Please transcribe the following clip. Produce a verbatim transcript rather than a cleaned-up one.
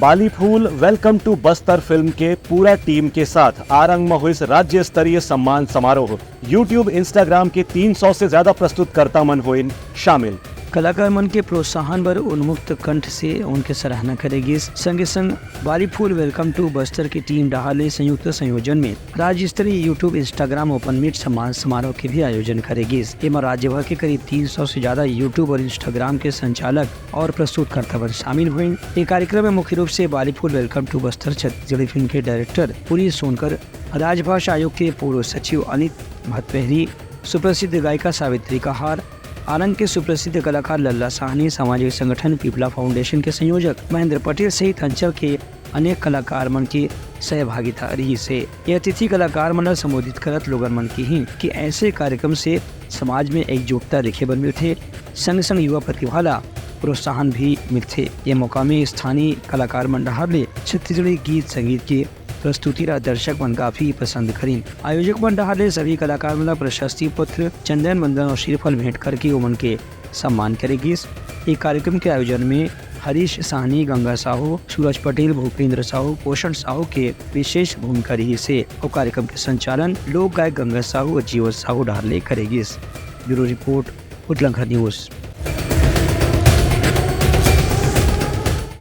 बाली फूल welcome to Bastar film के पूरा टीम के साथ आरंग म होइस राज्य स्तरीय सम्मान समारोह। YouTube, Instagram के तीन सौ से ज्यादा प्रस्तुतकर्ता मन होइन शामिल। कलाकार मन के प्रोत्साहन बर उन्मुक्त कंठ से उनके सराहना करे गिस। संगे संग बाली फूल वेलकम टू बस्तर के टीम डहार ले संयुक्त संयोजन में राज्य स्तरीय YouTube, Instagram Open Meet सम्मान समारोह के भी आयोजन करे गिस। एमा राज्य भर के करीब तीन सौ से ज्यादा YouTube और Instagram के संचालक और प्रस्तुतकर्ता मन शामिल हुए। ये कार्यक्रम में मुख्य रूप से बाली फूल welcome to Bastar Chhattisgarhi film के डायरेक्टर पुनीत सोनकर, राजभाषा आयोग के पूर्व सचिव अनित भतपहरी, सुप्रसिद्ध गायिका सावित्री कहार, आरंग के सुप्रसिद्ध कलाकार लल्ला साहनी, सामाजिक संगठन पीपला फाउंडेशन के संयोजक महेंद्र पटेल सहित अंचल के अनेक कलाकार मन के सहभागिता रहिस हे। ये अतिथि कलाकार मन ला संबोधित करत लोगन मन किहिन कि ऐसे कार्यक्रम से समाज में एकजुटता देखे बर मिलथे, संग संग युवा प्रतिभा ला प्रोत्साहन भी मिलथे। ये मौका में स्थानीय कलाकार मन डहार ले छत्तीसगढ़ी गीत संगीत के प्रस्तुति ला दर्शक मन काफी पसंद करिन। आयोजक मन डहार ले सभी कलाकार मन ला प्रशस्ति पत्र, चंदन वंदन और श्रीफल भेंट करके ओमन के सम्मान करे गिस। ये कार्यक्रम के आयोजन में हरीश साहनी, गंगा साहू, सूरज पटेल, भूपेंद्र साहू, पोषण साहू के विशेष भूमिका रहिस हे। और कार्यक्रम के संचालन लोक गायक गंगा साहू और जीवन साहू डहार ले करे गिस। ब्यूरो रिपोर्ट, उतलंघा न्यूज।